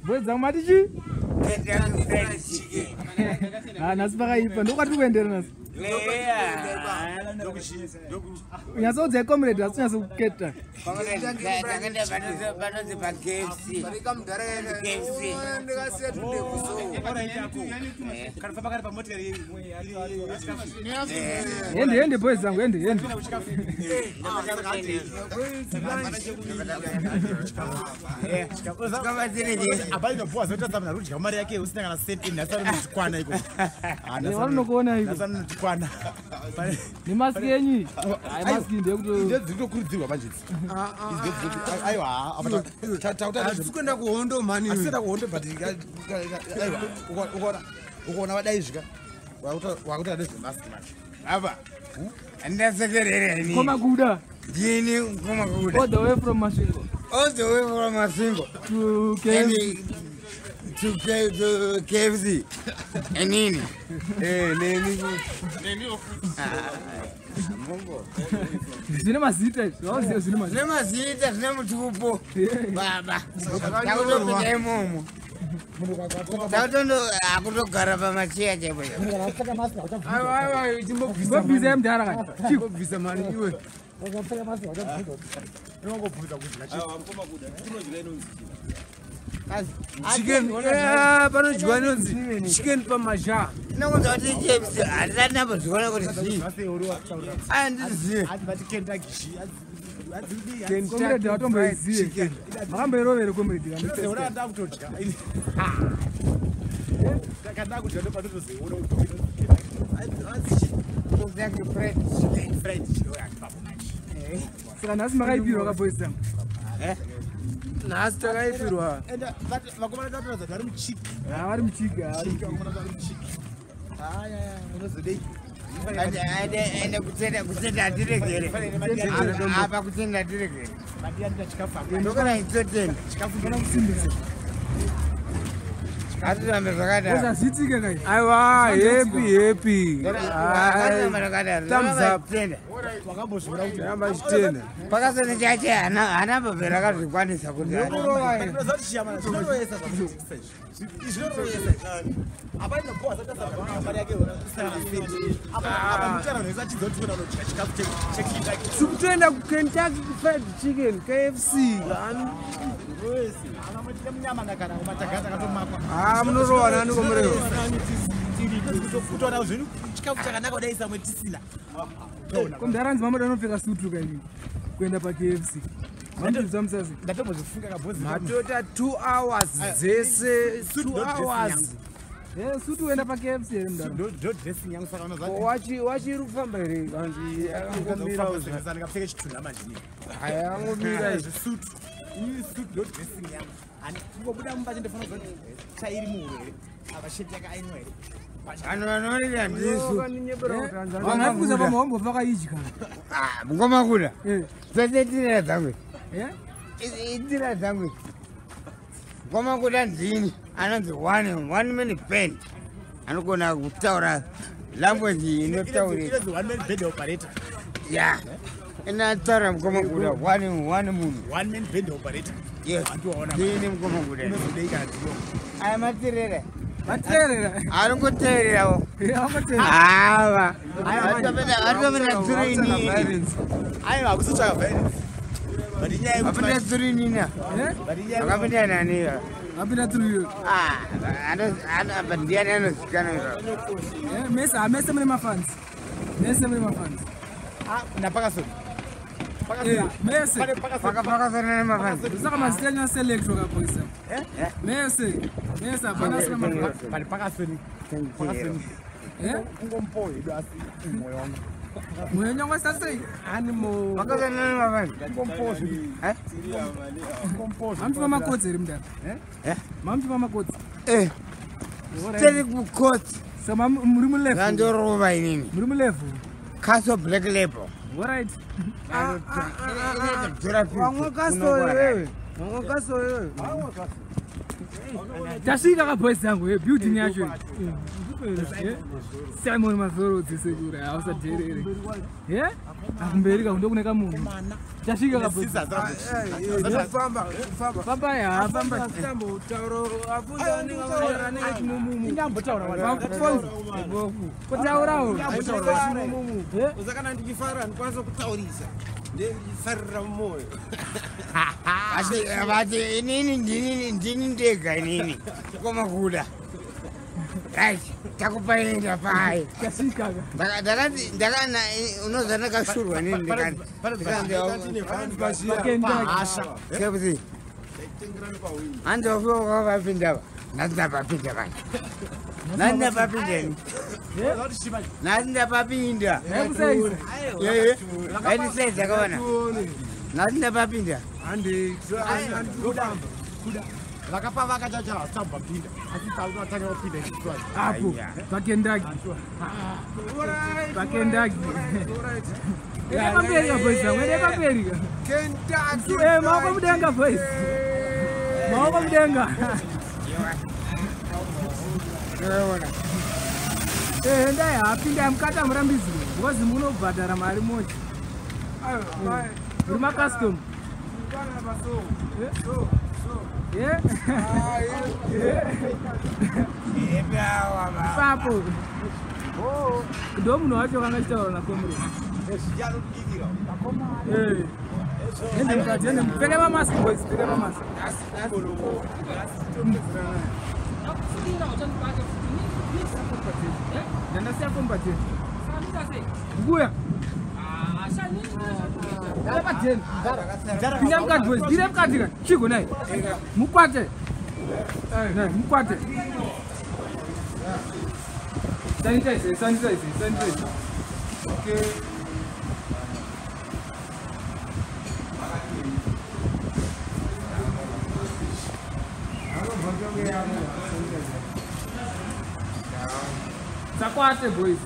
Boys dzangu mati chii? Kentucky Fried Chicken. Ah, nhasi pakaipa ndokwatiri kuendera nhasi. Nyatsoudzai comrade asi unyatsokuketa. Takaenda panonzi paKFC. KFC. Hende hende boys dzangu hende hende. Apainobhuwa zotadza munhu ari kudya mari yake usina kana senti, nhasi anotikwana iko. Vanonokuona iko. Nhasi anotikwana. Nemaski yenyu. Hayi, maski ndeyekuto. Ndedziri kutokurudzirwa manje idzi. Idzi aiwa, apa takuta Hatisi kuenda kuhondo mhani. Asina kuhondo, but aiwa, ukaona vadai zvika wakuita nezvemaski manje. Apa. Ndasekerera ini. Koma kuda. Ndini Koma Kuda. All the way from Masvingo. All the way from Masvingo. To KFC. To KFC. Enini. Neni. Mungu. Zvine mazita izvi. Vauziva zvine mazita. Zvine mazita, zvine mutupo. Baba. Takutopinda imomo. Takutondo akutogara pamacheya chaipo. Aiwa, aiwa, timbobvisa. Mbobvisa mudhara kani. Timbobvisa mhani iwe. Chicken, panodyiwa inonzi chicken pamazha. Ndinokunzwa kuti KFC handisati ndambozviona kuti zvii. Handizivi. Comrade watomboizive. Makamboirovere comrade kani. Kentucky Fried Chicken. Saka nhasi makaipirwa ka boys dzangu. Nhasi takaipirwa. Vakomana tatoratidza kuti vari muchiki. Ah, vari muchiki. Ah, vari muchiki. Vakomana vari muchiki. Unozodei? Ende kutenda, kutenda hatiregere. Apa kutenda hatiregere. Ndokana itotenda. Kana kusimbisa. Hatirambe zvakadaro. Zvazviitike kai. Aiwa, happy happy. Hatirambe zvakadaro. Thumbs up. Tenda. Ramba chitenda. Pakasana chache hana bhabhera akazvikwanisa kuti. Tikutoenda kuKentucky Fried Chicken, KFC. Ah, munorowa nani komurewo? Kutoona zvinhu chikafu chakanaka kudai samwe tisina. Komudhara hanzi mamoda anopfeka sutu kai kuenda paKFC. Mandibvisa musasi. Ndatombozvifunga kabhozi. Matota 2 hours dzese, 2 hours. Sutu uenda paKFC here mudhara? Ndo dressing yangu, saka unoziva Wachiri kufamba here? Kanzi akangomira uzva. ndikapfeka chitunha manje. Aya angomira izvi. Suit, iyi suit ndo dressing yangu. Kungobuda mumba chindofanira kuziva kuti chairi muhuro here, apa sheti yakainwa here. Vanhu vanorira ndisu. Wakaninyebera kuti hanzi Vanhu vari kuza pamwe wambofa kaidya. Mukoma Kuda. Eh. Dzese tira dzangu. Eh? Itira dzangu. Mukoma Kuda ndini anonzi one man band. Anogona kutaura language inotaurika. Inonzi one man band operator. Ya. Inotaura Mukoma Kuda one munhu. One man band operator. Yes. Handiwaona. Ndini Mukoma Kuda. Unozodei kana ndiyo? Aya matirera. Vateerera. Ari kuteererawo. Vangoteerera. Ava. Atopinda tsuru inini. Aiwa, hakusi tsvaka violence, but inyaya yekuti Apinda tsuru inini. Eh? but inyaya yekuti Akapinda nani? Vapinda through iyo. Ah, apa ndiani anozikanwa izvozvo? Mese, ah, mese mune mafans. Mese mune mafans. Ah, napakasoni. Mese. Pakasana nemafans. Saka mazita enyu aselectwa ka boys. Mese. Mese hapana asina mafans. Pane pakasoni. Eh? Kungompowo hedu, asi mwoyo wangu. Mwoyo nyangwa sasei. Animal. Pakasana nemafans. Kungompowo zvedu. Eh? Kungompowo zvedu. Mamuchipa makodzi here mudhara? Eh? Mamuchipa makodzi. Eh, tiri kukotsi. So muri mulevel. Zvandorova inini. Muri mulevel. Castle Black Label. Alright. Inoita Wamwe kaso wewe. Wamwe kaso wewe. Tasvika kaboys yangu, building yacho. Simon Mazoro dzisekura, hausadherere. Eh? Akumberi ka ndokune kamunhu. Tasvika kaboys. Famba, famba. Famba ya, famba. Tambotaura, afunza anenge chimumumu. Ingambotaura Kutaurawo. Usakana ndichifara ndikwanisa kutaurisa. Ndifarira mumoyo. Asi vati inini ndini ndega inini. Komakuda. Right, takupaenda pai. Tasvika ka. Ndakati ndakana unoza ndakashurwa nini ndikati. Pakendaki. Sekuti. Hanzi wafiwa kwapinda pa. Nhasi ndapapinda manje. Nhasi ndapapinda ini. Nhasi ndapapinda. Yakusaiza. Yeye. Aindisaiza kaona. Nhasi ndapapinda. Handi, andikudamba. Vakapa vakachacha vasamba pinda. Asi taunatanga kupinda ichitwa. Apo. Pakendaki. Pakendaki. Ende pamberi ka boys yangu, ende pamberi ka. Kentucky. Eh, maoko mudenga boys. Maoko mudenga. Unoona. Eh, endai hapinda mukati amurambidzwe because munobhadhara mari moja. Muri macustom. Eh? Ipapo. Ndo munhu wacho kanga achitaura nakomro. Eh. Ende mukati, ende pfeka mamask boys, pfeka mamask. Ndandasiya komba 10. Nguya. Komba 10. Pinda mukati boys, pinda mukati ka. Chigo nai. Mukwate. Nai, mukwate. Sanitize, sanitize, sanitize. Okay. Sakwate boys.